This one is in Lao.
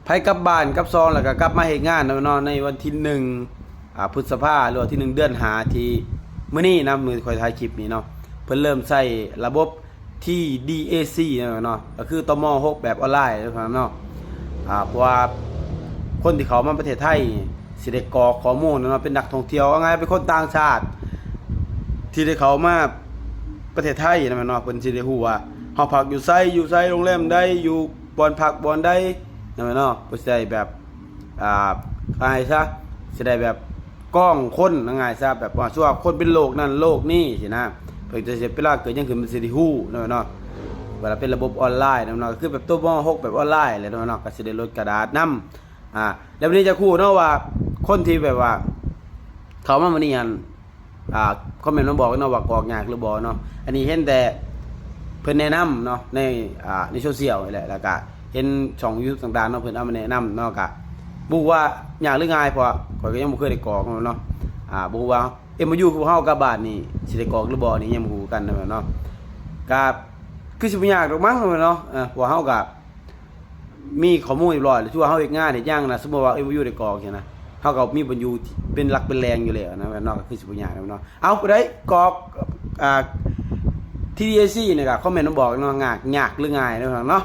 ໃຜກັບບ້ານກັບຊ່ອງ ແລ້ວກໍກັບມາເຮັດງານເນາະ ໃນວັນທີໜຶ່ງ ອ່າ ພຶດສະພາ ຫຼືວ່າທີໜຶ່ງເດືອນຫ້າ ທີ່ມື້ນີ້ນະ ມື້ຂ້ອຍຖ່າຍຄລິບນີ້ເນາະ ເພິ່ນເລີ່ມໃຊ້ລະບົບ ທີດີເອຊີ ເນາະ ກໍຄື ຕມ ຫົກ ແບບອອນລາຍເນາະ ອ່າ ເພາະວ່າຄົນທີ່ເຂົ້າມາປະເທດໄທ ຊິໄດ້ກອກຂໍ້ມູນເນາະ ເປັນນັກທ່ອງທ່ຽວ ເອົາງ່າຍເປັນຄົນຕ່າງຊາດ ທີ່ໄດ້ເຂົ້າມາປະເທດໄທນະແມ່ນເນາະ ເພິ່ນຊິໄດ້ຮູ້ວ່າເຮົາພັກຢູ່ໃສ ຢູ່ໃສ ໂຮງແຮມໃດ ຢູ່ບ່ອນພັກບ່ອນໃດນະແມ່ນເນາະ ເພິ່ນຊິໄດ້ແບບ ອ່າ ວ່າງ່າຍຊະ ຊິໄດ້ແບບກອງຄົນ ວ່າງ່າຍຊະ ແບບວ່າ ສົມມຸດວ່າຄົນເປັນໂລກນັ້ນໂລກນີ້ຊີ້ນະ ເພິ່ນຈະເສຍເວລາເກີດຫຍັງຂຶ້ນ ເພິ່ນຊິໄດ້ຮູ້ນະແມ່ນເນາະ ເວລາເປັນລະບົບອອນລາຍນະແມ່ນເນາະ ກໍຄືແບບ ຕມ ຫົກ ແບບອອນລາຍແຫຼະນະແມ່ນເນາະ ກໍຊິໄດ້ລົດກະດາດນຳ ອ່າ ແລ້ວວັນນີ້ຈະຮູ້ເນາະວ່າ ຄົນທີ່ແບບວ່າ ເຂົ້າມາມື້ນີ້ຫັ້ນ ອ່າ ຄອມເມັນມາບອກເນາະວ່າກອກຍາກຫຼືບໍ່ເນາະ ອັນນີ້ເຫັນແຕ່ເພິ່ນແນະນຳເນາະ ໃນ ອ່າ ໃນໂຊຊຽວນີ້ແຫຼະ ແລ້ວກະເຫັນຊ່ອງຢູທູບຕ່າງໆເນາະ ເພິ່ນເອົາມາແນະນຳເນາະ ກະບໍ່ຮູ້ວ່າຍາກຫຼືງ່າຍ ເພາະວ່າຂ້ອຍກໍຍັງບໍ່ເຄີຍໄດ້ກອກເນາະ ອ່າ ບໍ່ຮູ້ວ່າເອັມໂອຢູ ພວກເຮົາກັບບ້ານນີ້ ຊິໄດ້ກອກຫຼືບໍ່ນີ້ ຍັງບໍ່ຮູ້ຄືກັນນະແມ່ນເນາະ ກະຄືຊິບໍ່ຍາກດອກມັ້ງເນາະ ເອີ ເພາະວ່າເຮົາກະ ມີຂໍ້ມູນຮຽບຮ້ອຍແລ້ວ ຖືວ່າເຮົາເຮັດງານເຮັດຫຍັງນະ ສົມມຸດວ່າ ເອັມໂອຢູ ໄດ້ກອກຊີ້ນະ ເຮົາກໍມີບ່ອນຢູ່ເປັນຫຼັກເປັນແຫຼ່ງຢູ່ແລ້ວນະເນາະ ກໍຄືຊິບໍ່ຍາກນະເນາະ ເອົາ ຜູ້ໃດກອກ ອ່າ ທີດີເອຊີ ນີ້ກໍຄອມເມັນມາບອກເນາະ ຍາກ ຍາກຫຼືງ່າຍເນາະ ເນາະ